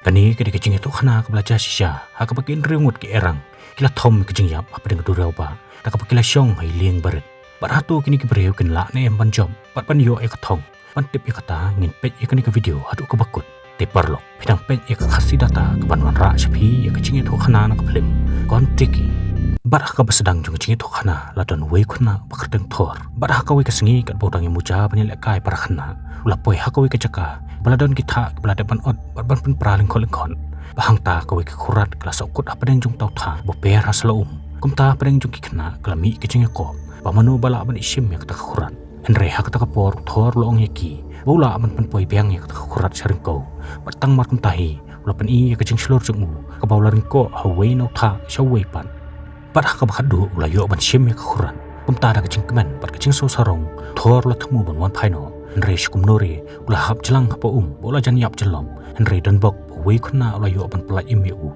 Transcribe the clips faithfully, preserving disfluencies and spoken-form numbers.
Kane ka dei ka jingïathuhkhana kaba la jia shisha ha kaba ki hynriew ngut ki erang ki la thom ka jingïap hapdeng ka duriaw bah da kaba ki la shong ha ïing barit. Bad hato kine ki briew kin lah ne em ban jop bad ban ïoh ïa ka thong? Ban tip ïa kata ngin peit ïa kane ka video haduh kaba kut. Te paralok, phi dang peit ïa ka Khasi Data kaban wanrah sha phi ïa ka jingïathuhkhana na ka phlim Kon-Tiki. Bad ha kaba sdang jong ka jingïathuhkhana la don uwei u khynnah ba kyrteng Thor. Bad ha kawei ka sngi katba u dang ïa muja ban ïalehkai para khynnah, u la poi ha kawei ka jaka ba la don ki thah kiba la dep ban ot bad ban pynpra lyngkhot lyngkhot. Ba hangta kawei ka khynrad ka la sahkut hapdeng jong uta u thah ba pher ha sla um. Kumta hapdeng jong ki khynnah ka la mih ka jingïakob ba mano ba lah ban ïashim ïa kata ka khynrad. Hynrei ha kata ka por u Thor u la ong ïa ki ba u lah ban pynpoi biang ïa kata ka khynrad sha ryngkew. Bad tang mar kumta hi u la pyni ïa ka jingshlur jong u kaba u la ryngkoh ha uwei na u thah sha uwei pat. Bad ha kaba khatduh u la ïoh ban shim ïa ka khynrad. Kumta da ka jingkmen bad ka jingsngewsarong u Thor u la thmu ban wan phai noh. Hynrei shi kumno re u la hap jlang hapoh um ba u la jan ïap jyllop. Hynrei don bok ba uwei u khynnah u la ïoh ban pyllait im ïa u.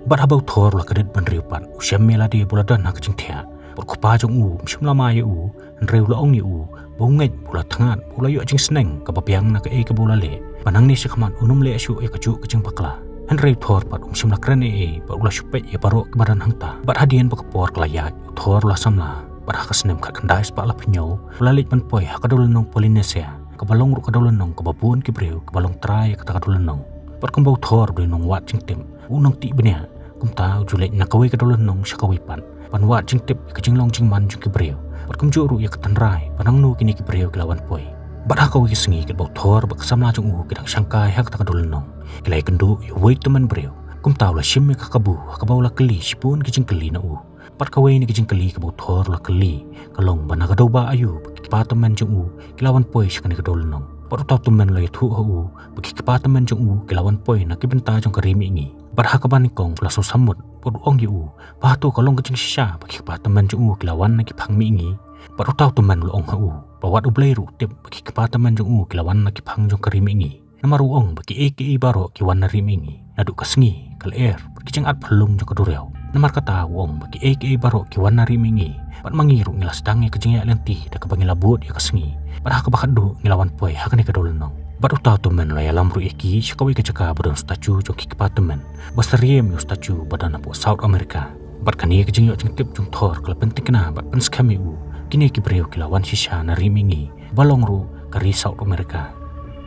Bad haba u Thor u la kdit bynriew pat u shem ïa lade ba u la don ha ka jingthiah. Bad u kpa jong u um shym la mai ïa u, hynrei u la ong ïa u ba u ngeit ba u la thngat ba u la ïoh jingsneng kaba biang na kaei kaba u la leh, ba nangne shakhmat un ym leh shuh ïa kajuh ka jingbakla. Hynrei u Thor pat um shym la kren ei ei bad u la shu peit ïa baroh kiba don hangta. Bad hadien ba ka por ka la ïaid u Thor u la samla. Bad ha ka snem khatkhyndai spah laiphew hynñiew u la leit ban poi ha ka dewlynnong Polynesia, kaba long ruh ka dewlynnong kaba bun ki briew kiba long trai ïa kata ka dewlynnong. Bad kumba u Thor u dei u nongwad jingtip, u nongtih bniah, kumta u ju leit na kawei ka dewlynnong sha kawei pat ban wad jingtip ïa ka jinglong jingman jong ki briew. Bad kumjuh ruh ïa ka tynrai ba nangno kine ki briew ki la wan poi. Bad ha kawei ka sngi katba u Thor bad ka samla jong u ki dang shangkai ha kata ka dewlynnong, ki la ïakynduh ïa uwei u tymmen briew. Kumta u la shim ïa ka kabu ha kaba u la kylli shibun ki jingkylli na u. Bad kawei na ki jingkylli kaba u Thor u la kylli ka long ba na ka daw bah aïu ba ki kpa tymmen jong u ki la wan poi sha kane ka dewlynnong. Bad uta u tymmen u la ïathuh ha u ba ki kpa tymmen jong u ki la wan poi na ki bynta jong ka ri mihngi. Bad ha kaba nyngkong u la sngewsammut bad u ong ïa u ba hato ka long ka jingshisha ba ki kpa tymmen jong u ki la wan na ki phang mihngi. Bad uta u tymmen u la ong ha u ba wat U Blei ruh u tip ba ki kpa tymmen jong u ki la wan na ki phang jong ka ri mihngi. Namar u ong ba kiei kiei baroh ki wan na ri mihngi naduh ka sngi, ka lyer bad ki jingad phyllung jong ka duriaw. Namar kata u ong ba kiei kiei baroh ki wan na ri mihngi. Bad ma ngi ruh ngi la sdang ïa ka jingïaid lynti da kaba ngi la bud ïa ka sngi. Bad ha kaba khatduh ngi la wan poi ha kane ka dewlynnong. Bad uta u tymmen u la ïalam ruh ïa ki sha kawei ka jaka ba don statue jong ki kpa tymmen, ba syriem ïa u statue ba don hapoh South America. Bad kane ka jingïoh jingtip jong u Thor ka la pynthikna bad pynskhem ïa u. Kine ki briew ki la wan shisha na ri mihngi ba long ruh ka ri South America.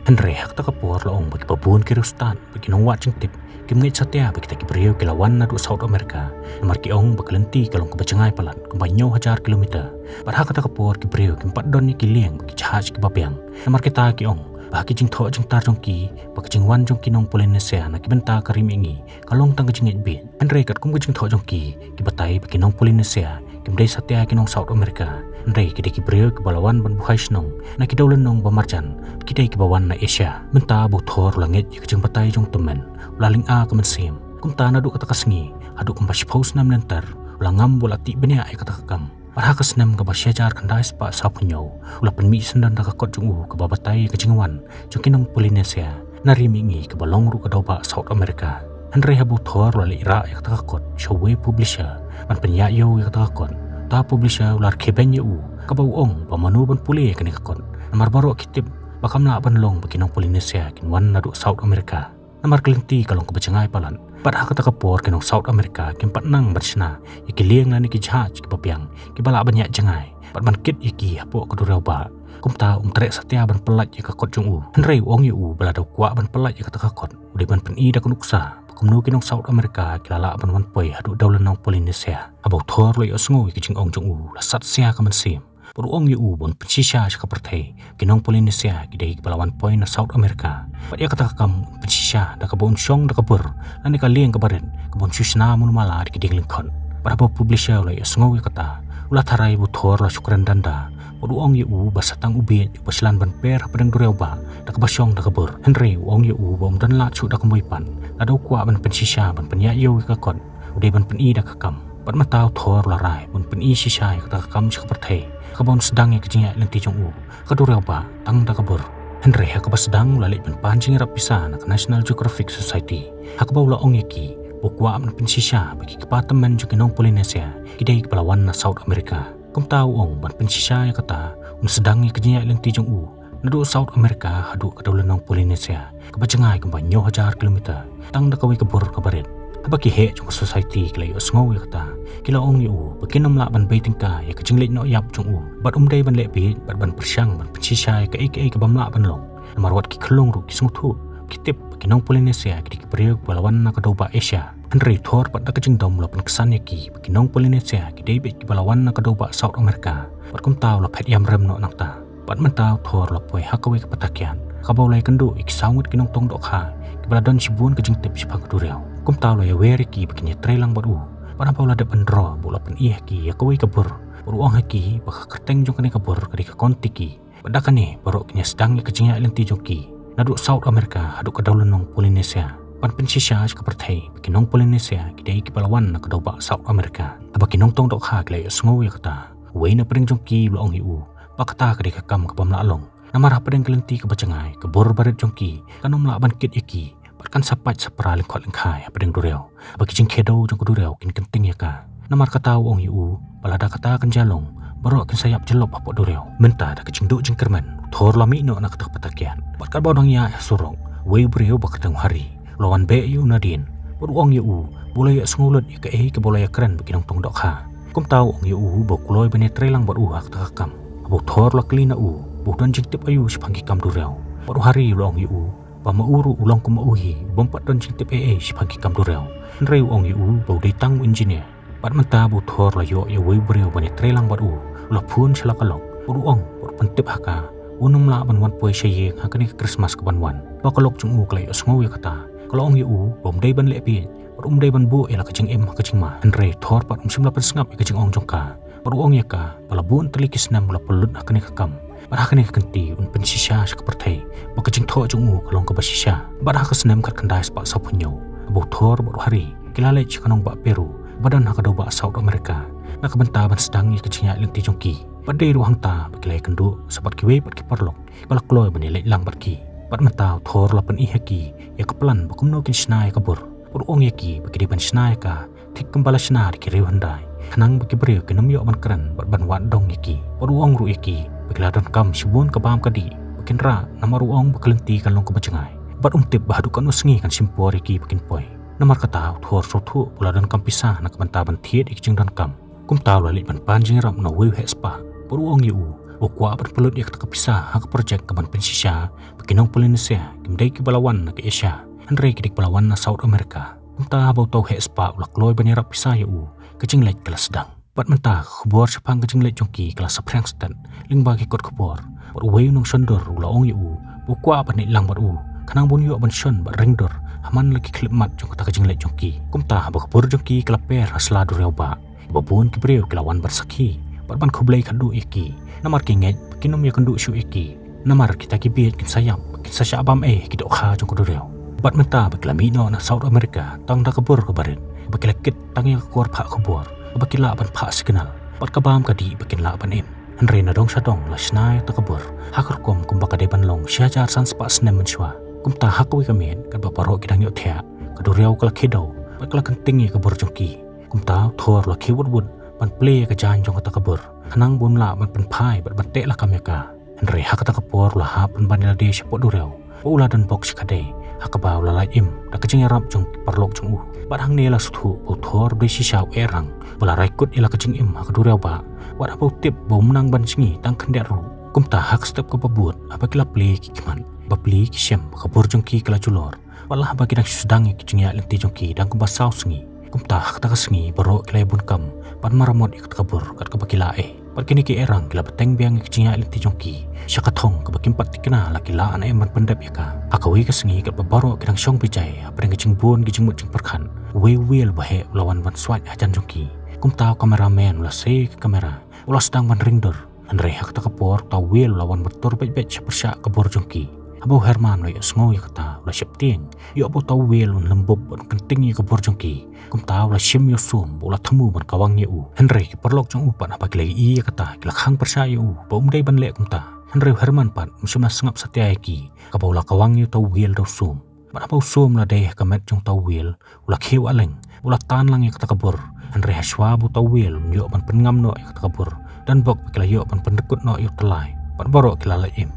Hynrei ha kata ka por la ong ba kiba bun ki riewstad bad ki nongwad jingtip kim ngeit satia ba kita ki briew ki la wan naduh South America. Namar ki ong ba ka lynti ka long kaba jngai palat, kumba hynñiew hajar kilometer. Bad ha kata ka por ki briew kim pat don ïa ki lieng bad ki jahaj kiba biang. Namar kita ki ong ba ha ki jingthoh jingtar jong ki ba ka jingwan jong ki nong Polynesia na ki bynta ka ri mihngi ka long tang ka jingngeit bieit. Hynrei katkum ka jingthoh jong ki, ki batai ba ki nong Polynesia kim dei satia ki nong South America. Hynrei ki dei ki briew kiba la wan ban buhai shnong na ki dewlynnong ba marjan, ki dei kiba wan na Asia. Mynta ba u Thor u la ngeit ïa ka jingbatai jong u tymmen, u la lynga ka mynsiem. Kumta naduh kata ka sngi haduh kumba shiphew snem lynter u la ngam ba u la tih bniah ïa kata ka kam. Bad ha ka snem kaba shi hajar khyndai spah sawphew hynñiew u la pynmih syndon da ka kot jong u kaba batai ïa ka jingwan jong ki nong Polynesia na ri mihngi kaba long ruh ka daw bah South America. Hynrei haba u Thor u la leit rah ïa kata ka kot sha uwei u publisher ban pynïaid ïew ïa kata ka kot, uta u publisher u la rkhie beiñ ïa u, kaba u ong ba mano ban pule ïa kane ka kot, namar baroh ki tip ba kam lah ban long ba ki nong Polynesia kin wan naduh South America. Namar ka lynti ka long kaba jngai palat. Bad ha kata ka por ki nong South America kim pat nang ban shna ïa ki lieng lane ki jahaj kiba biang kiba lah ban ïaid jngai bad ban kit ïa ki hapoh ka duriaw bah. Kumta um treh satia ban pyllait ïa ka kot jong u. Hynrei u ong ïa u ba lada u kwah ban pyllait ïa kata ka kot, u dei ban pyni da ka nuksa ba kumno ki nong South America ki la lah ban wan poi haduh dewlynnong Polynesia. Haba u Thor u la ïohsngew ïa ka jingong jong u, u la sat sia ka mynsiem. Bad u ong ïa u ba un pynshisha sha ka pyrthei, ki nong Polynesia ki dei kiba la wan poi na South America. Bad ïa kata ka kam un pynshisha da kaba un shong da ka bor lane ka lieng kaba rit, kaba un shu shna mano mala da ki dieng lyngkhot. Bad haba u publisher u la ïohsngew ïa kata, u la tharai ba u Thor u la shu kren danda. Bad u ong ïa u ba sa tang u bieit uba shlur ban per hapdeng duriaw bah da kaba shong da ka bor. Hynrei u ong ïa u ba um don lad shuh da kumwei pat, lada u kwah ban pynshisha ban pynïaid ïew ïa ka kot, u dei ban pyni da ka kam. Bad mynta u Thor u la rai ba un pyni shisha ïa kata ka kam sha ka pyrthei, kaba un sdang ïa ka jingïaid lynti jong u ha ka duriaw bah tang da ka bor. Hynrei ha kaba sdang u la leit ban pan jingïarap pisa na ka National Geographic Society, ha kaba u la ong ïa ki ba u kwah ban pynshisha ba ki kpa tymmen jong ki nong Polynesia ki dei kiba la wan na South America. Kumta u ong ban pynshisha ïa kata, un sdang ïa ka jingïaid lynti jong u Naduh South America haduh ka dewlynnong Polynesia, kaba jngai kumba hynñiew hajar kilometer, tang da kawei ka bor kaba rit. Haba ki heh jong ka society ki la ïohsngew ïa kata, ki la ong ïa u ba kin ym lah ban bei tyngka ïa ka jingleit noh ïap jong u, bad um dei ban leh bieit bad ban pyrshang ban pynshisha ïa kaei kaei kaba ym lah ban long. Namar wat ki khyllung ruh ki sngewthuh, ki tip ba ki nong Polynesia ki dei ki briew ba la wan na ka dewbah Asia. Hynrei u Thor pat da ka jingdom u la pynksan ïa ki ba ki nong Polynesia ki dei beit kiba la wan na ka dewbah South America. Bad kumta u la phet ïam rem noh nangta. Bad mynta u Thor u la poi ha kawei ka pyrthei kaba u la ïakynduh ïa ki saw ngut ki nongtong dohkha kiba la don shibun ka jingtip shaphang ka duriaw. Kumta u la ïawer ïa ki ba kin ïatreilang bad u. Bad haba u la dep ban ïaroh bad u la pyni ha ki ïa kawei ka bor, bad u ong ha ki ba ka kyrteng jong kane ka bor ka dei ka Kon-Tiki. Bad da kane baroh kin ïa sdang ïa ka jingïaid lynti jong ki, naduh South America haduh ka dewlynnong Polynesia, ban pynshisha sha ka pyrthei ba ki nong Polynesia ki dei kiba la wan na ka dewbah South America. Haba ki nongtong dohkha ki la ïohsngew ïa kata, uwei na pdeng jong ki u la ong ïa u ba kata ka dei ka kam kaba ym lah long. Namar hapdeng ka lynti kaba jngai, ka bor ba rit jong ki kan ym lah ban kit ïa ki, bad kan sa pait sa pra lyngkhot lyngkhai hapdeng duriaw. Ba ki jingkhie dew jong ka duriaw kin kynting ïa ka. Namar kata u ong ïa u ba lada kata kan jia long, baroh kin sa ïap jyllop hapoh duriaw. Mynta da ka jingduh jingkyrmen, u Thor u la mih noh na kata ka pyrthei. Bad katba u dang ïaid ha surok, uwei u briew ba kyrteng u Hari u la wan beh ïa u nadien, bad u ong ïa u ba u la ïohsngew lut ïa kaei kaba u la ïakren bad ki nongtong dohkha. Kumta u ong ïa u ba u kloi ban ïatreilang bad u ha kata ka kam. Haba u Thor u la kylli na u ba u don jingtip aïu shaphang ki kam duriaw, bad u Hari u la ong ïa u ba ma u ruh u long kum ma u hi, u bym pat don jingtip ei ei shaphang ki kam duriaw. Hynrei u ong ïa u ba u dei tang u engineer. Bad mynta ba u Thor u la ïoh ïa uwei u briew ban ïatreilang bad u, u la phone sha la ka lok, bad u ong bad u pyntip ha ka ba un ym lah ban wan poi sha ïing ha kane ka Christmas kaban wan. Ba ka lok jong u ka la ïohsngew ïa kata, ka la ong ïa u ba um dei ban leh bieit, bad um dei ban buh ïa la ka jingim ha ka jingma. Hynrei u Thor pat um shym la pynsngap ïa ka jingong jong ka, bad u ong ïa ka ba la bun tylli ki snem u la pynlut ha kane ka kam. Bad ha kane ka kynti un pynshisha sha ka pyrthei ba ka jingthoh jong u ka long kaba shisha. Bad ha ka snem khatkhyndai spah sawphew hynñiew, haba u Thor bad u Hari ki la leit sha ka nongbah Peru ba don ha ka dewbah South America, na ka bynta ban sdang ïa ka jingïaid lynti jong ki. Bad dei ruh hangta ba ki la ïakynduh sa bad kiwei pat ki paralok ba la kloi ban ïaleit lang bad ki. Bad mynta u Thor u la pyni ha ki ïa ka plan ba kumno kin shna ïa ka bor. Bad u ong ïa ki ba ki dei ban shna ïa ka thik kumba la shna da ki riew hyndai, khnang ba ki briew kin ym ïoh ban kren bad ban wad dong ïa ki. Bad u ong ruh ïa ki ba ki la donkam shibun ka bam ka dih ba kin rah, namar u ong ba ka lynti kan long kaba jngai. Bad um tip ba haduh katno sngi kan shim por ïa ki ba kin poi. Namar kata u Thor u sngewthuh ba u la donkam pisa na ka bynta ban thied ïa ki jingdonkam. Kumta u la leit ban pan jingïarap na uwei u heh spah, bad u ong ïa u ba u kwah ban pynlut ïa kata ka pisa ha ka projek kaban pynshisha ba ki nong Polynesia kim dei kiba la wan na ka Asia, hynrei ki dei kiba la wan na South America. Kumta haba uta u heh spah u la kloi ban ïarap pisa ïa u, ka jingleit ka la sdang. Bad mynta ka khubor shaphang ka jingleit jong ki ka la saphriang stet lyngba ki kot khubor. Bad uwei u nongshondur u la ong ïa u ba u kwah ban leit lang bad u, khnang ba un ïoh ban shon bad ring dur ha man la ki khyllipmat jong kata ka jingleit jong ki. Kumta haba ka bor jong ki ka la per ha sla duriaw bah, ba bun ki briew ki la wan ban sakhi bad ban khublei khadduh ïa ki. Namar ki ngeit ba kin ym ïakynduh shuh ïa ki, namar kita ki bieit kin sa ïap, kin sa shah bam ei ha ki dohkha jong ka duriaw. Bad mynta ba ki la mih noh na South America tang da ka bor kaba rit, ba ki la kit tang ïa ka kor phah khubor kaba ki lah ban phah signal, bad ka bam ka dih ba kin lah ban im. Hynrei na dong sha dong la shna ïa kata ka bor ha ka rukom kumba ka dei ban long shi hajar san spah snem mynshuwa. Kumta ha kawei ka miet, katba baroh ki dang ïohthiah, ka duriaw ka la khie dew bad ka la kynting ïa ka bor jong ki. Kumta u Thor u la khie wut wut ban plie ïa ka jaiñ jong kata ka bor, khnang ba un lah ban pynphai bad ban teh lakam ïa ka. Hynrei ha kata ka por u la hap ban ban ïalade shapoh duriaw, ba u la don bok shi khadei, ha kaba u la lait im da ka jingïarap jong ki paralok jong u. Bad hangne la sngewthuh ba u Thor u dei shisha u ehrang ba la rai kut ïa la ka jingim ha ka duriaw bah, wat haba u tip ba um nang ban jngi tang khyndiat ruh. Kumta ha ka step kaba bud, haba ki la plie ki khmat, ba plie ki shem ba ka bor jong ki ka la julor, wat la haba ki dang shu sdang ïa ka jingïaid lynti jong ki dang kumba saw sngi. Kumta ha kata ka sngi baroh ki la ïabun kam ban maramot ïa kata ka bor kat kaba ki lah ei. Bad kine ki ehrang ki la bteng biang ïa ka jingïaid lynti jong ki sha ka thong kaba kim pat thikna la ki lah ne em ban pyndep ïa ka. Ha kawei ka sngi katba baroh ki dang shong bijai hapdeng ka jingbun ka jingmut jingpyrkhat, uwei u whale ba heh u la wan ban swait hajan jong ki. Kumta u cameraman u la sei ïa ka camera, u la sdang ban ring dur. Hynrei ha kata ka por uta u whale u la wan ban tur beit beit sha pyrshah ka bor jong ki. Haba u Herman u la ïohsngew ïa kata u la sheptieng, ïoh ba uta u whale un lymbup bad un kynting ïa ka bor jong ki. Kumta u la shim ïa u sum ba u la thmu ban kawang ïa u. Hynrei ki paralok jong u pat haba ki la ïohi ïa kata ki la khang pyrshah ïa u ba um dei ban leh kumta. Hynrei u Herman pat um shym la sngap satia ïa ki, kaba u la kawang ïa uta u whale da u sum. Bad haba u sum u la dei ha ka met jong uta u whale, u la khie wah leng, u la tan lang ïa kata ka bor. Hynrei hashwa ba uta u whale un ïoh ban pynngam noh ïa kata ka bor, don bok ba ki la ïoh ban pyndykut noh ïa u tyllai, bad baroh ki la lait im.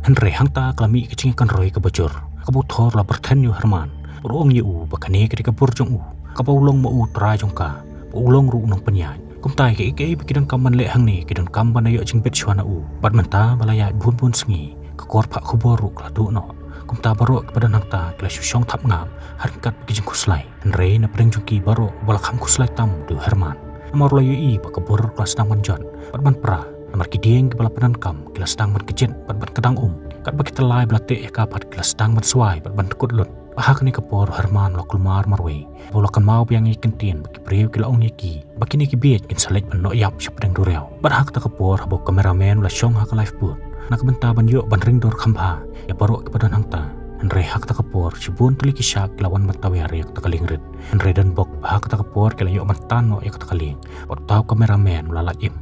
Hynrei hangta ka la mih ka jingïakynroi kaba jur, kaba u Thor u la pyrthen ïa u Herman bad u ong ïa u ba kane ka dei ka bor jong u, kaba u long ma u trai jong ka, ba u long ruh u nongpynïaid. Kumta ïa kaei kaei ba ki donkam ban leh hangne ki donkam ban ïoh jingbit shuwa na u. Bad mynta ba la ïaid bun bun sngi, ka kor phah khubor ruh ka la duh noh. Kumta baroh kiba don hangta ki la shu shong thap ngam ha ryngkat bad ki jingkhuslai. Hynrei na pdeng jong ki baroh uba la kham khuslai tam u dei u Herman, namar u la ïohi ba ka bor ka la sdang ban jot bad ban pra. Namar ki dieng kiba la pyndonkam ki la sdang ban kjit bad ban kdang um, katba ki tyllai ba la teh ïa ka pat ki la sdang ban swai bad ban dkut lut. Bad ha kane ka por u Herman u la kulmar marwei, bad u la kynmaw biang ïa ki kyntien ba ki briew ki la ong ïa ki ba kine ki bieit kin sa leit ban noh ïap sha pdeng duriaw. Bad ha kata ka por haba u cameraman u la shong ha ka lifeboat na ka bynta ban ïoh ban ring dur kham bha ïa baroh kiba don hangta. Hynrei ha kata ka por shibun tylli ki shark ki la wan ban tawiar ïa kata ka lieng rit. Hynrei donbok ba ha kata ka por ki la ïoh ban tan noh ïa kata ka lieng, bad uta u cameraman u la lait im.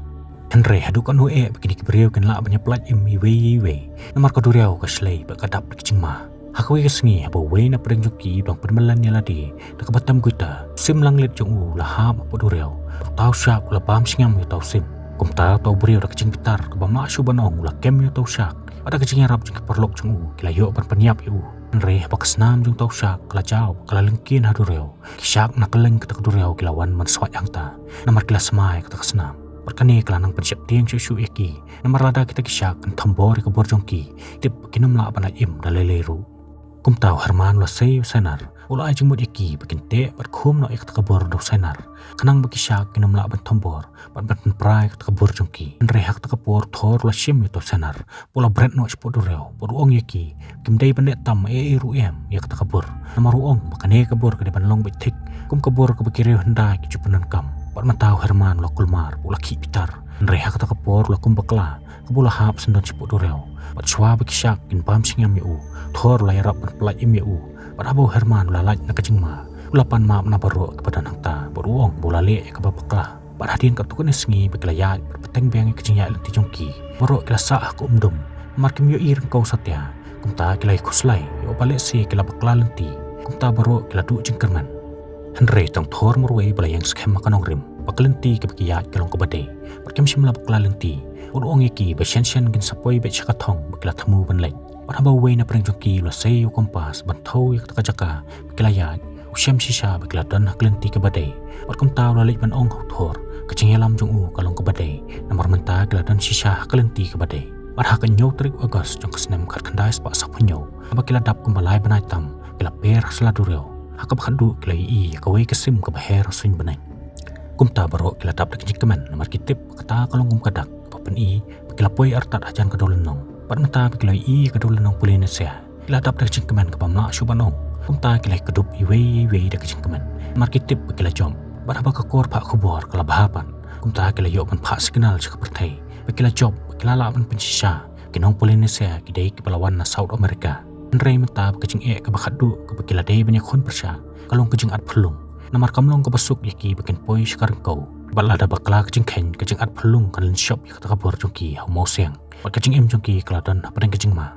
Hynrei haduh katno eh ba kine ki briew kin lah ban ïa pyllait im iwei ïa iwei, namar ka duriaw ka shlei bad ka dap da ki jingma. Ha kawei ka sngi haba uwei na pdeng jong ki u dang pynmlien ïa lade da kaba tem guitar, u sim langlit jong u u la hap hapoh duriaw. Uta u shark u la bam sngem ïa uta u sim. Kumta uta u briew da ka jingbitar kaba mlak shuh ban ong u la kem ïa uta u shark, bad da ka jingïarap jong ki paralok jong u ki la ïoh ban pynïap ïa u. Hynrei haba ka snam jong uta u shark ka la jaw, ka la lyngkien ha duriaw, ki shark na kylleng kata ka duriaw ki la wan ban swait hangta, namar ki la smai ïa kata ka snam. Bad kane ka la nang pynsheptieng shuh shuh ïa ki, namar lada kita ki shark kin thombor ïa ka bor jong ki, tip ba kin ym lah ban lait im da lei lei ruh. Kumta u Herman u la sei ïa u sonar, u la ai jingmut ïa ki ba kin teh bad khum noh ïa kata ka bor da u sonar, khnang ba ki shark kin ym lah ban thombor bad ban pynpra ïa kata ka bor jong ki. Hynrei ha kata ka por u Thor u la shim ïa uta u sonar, bad u la bret noh shapoh duriaw, bad u ong ïa ki ba kim dei ban leh tam ei ei ruh em ïa kata ka bor, namar u ong ba kane ka bor ka dei ban long beit thik kum ka bor kaba ki riew hyndai ki ju pyndonkam. Bad mynta u Herman u la kulmar bad u la khih bitar. Hynrei ha kata ka por u la kum bakla kaba u la hap syndon shapoh duriaw, bad shuwa ba ki shark kin bam sngem ïa u, u Thor u la ïarap ban pyllait im ïa u. Bad haba u Herman u la lait na ka jingma, u la pan map na baroh kiba don hangta, bad u ong ba u la leh ïa kaba bakla. Bad hadien katto katne sngi ba ki la ïaid bad bteng biang ïa ka jingïaid lynti jong ki, baroh ki la sah ha ka um dum, namar kim ïohi ryngkew satia. Kumta ki la ïakhuslai ïa u ba lehse ki la bakla lynti. Kumta baroh ki la duh jingkyrmen. Hynrei tang u Thor marwei ba la ïeng skhem ha ka nongrim ba ka lynti kaba ki ïaid ka long kaba dei, bad kim shym la bakla lynti. Bad u ong ïa ki ba shen shen kin sa poi beit sha ka thong ba ki la thmu ban leit. Bad haba uwei na pdeng jong ki u la sei ïa u kompas ban thew ïa kata ka jaka ba ki la ïaid, u shem shisha ba ki la don ha ka lynti kaba dei. Bad kumta u la leit ban ong ha u Thor, ka jingïalam jong u ka long kaba dei, namar mynta ki la don shisha ha ka lynti kaba dei. Bad ha ka hynñiew tarik August jong ka snem khatkhyndai spah sawphew hynñiew, haba ki la dap kumba lai bnai tam, ki la per ha sla duriaw, ha kaba khatduh ki la ïohi ïa kawei ka sim kaba her ha suiñ bneng. Kumta baroh ki la dap da ka jingkmen, namar ki tip ba kata ka long kum ka dak kaba pyni ba ki la poi artat hajan ka dewlynnong. Bad mynta ba ki la ïohi ïa ka dewlynnong Polynesia, ki la dap da ka jingkmen kaba mlak shuh ban ong. Kumta ki la ïakdup iwei ïa iwei da ka jingkmen, namar ki tip ba ki la jop. Bad haba ka kor phah khubor ka la bha pat, kumta ki la ïoh ban phah signal sha ka pyrthei ba ki la jop, ba ki la lah ban pynshisha ki nong Polynesia ki dei kiba la wan na South America. Hynrei mynta ba ka jingeh kaba khatduh kaba ki la dei ban ïakhun pyrshah ka long ka jingat phyllung, namar kam long kaba suk ïa ki ba kin poi sha ka ryngkew. Bad lada bakla ka jingkheiñ, ka jingat phyllung kan lynshop ïa kata ka bor jong ki ha u mawsiang, bad ka jingim jong ki ka la don hapdeng ka jingma.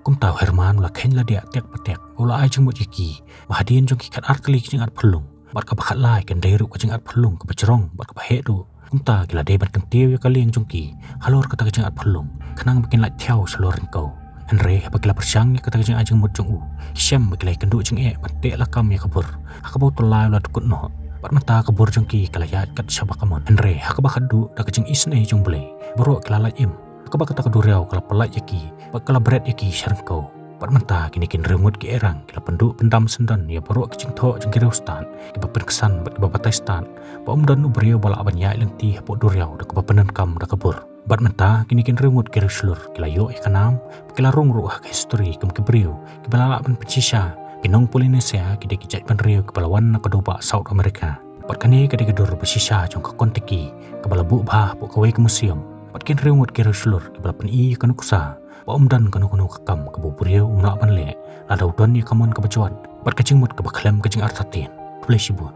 Kumta u Herman u la kheiñ lade tiak pa tiak, u la ai jingmut ïa ki ba hadien jong ki khatar tylli ki jingat phyllung, bad kaba khatlai kan dei ruh ka jingat phyllung kaba jrong bad kaba heh duh. Kumta ki la dei ban kyntiew ïa ka lieng jong ki halor kata ka jingat phyllung, khnang ba kin lait thiaw shalor ryngkew. Hynrei haba ki la pyrshang ïa kata ka jingai jingmut jong u, ki shem ba ki la ïakynduh jingeh ban teh lakam ïa ka bor, ha kaba u tyllai u la dkut noh. Bad mynta ka bor jong ki ka la ïaid kat shaba ka mon. Hynrei ha kaba khatduh da ka jingisynei jong U Blei, baroh ki la lait im. Ha kaba kata ka duriaw ka la pyllait ïa ki, bad ka la bret ïa ki sha ryngkew. Bad mynta kine ki hynriew ngut ki erang ki la pynduh pyndam syndon ïa baroh ki jingthoh jong ki riewstad kiba pynksan bad kiba batai stad, ba ym don u briew ba lah ban ïaid lynti hapoh duriaw da kaba pyndonkam da ka bor. Bad mynta kine ki hynriew ngut ki riewshlur ki la ïoh ïa ka nam, bad ki la rung ruh ha ka history kum ki briew kiba la lah ban pynshisha ki nong Polynesia ki dei ki jaitbynriew kiba la wan na ka dewbah South America. Bad kane ka dei ka dur ba shisha jong ka Kon-Tiki kaba la buh bha hapoh kawei ka museum. Bad ki hynriew ngut ki riewshlur kiba la pyni ïa ka nuksa ba ym don kano kano ka kam kaba u briew um lah ban leh lada u don ïa ka mon kaba jwat bad ka jingmut kaba khlem ka jingartatien. Khublei shibun.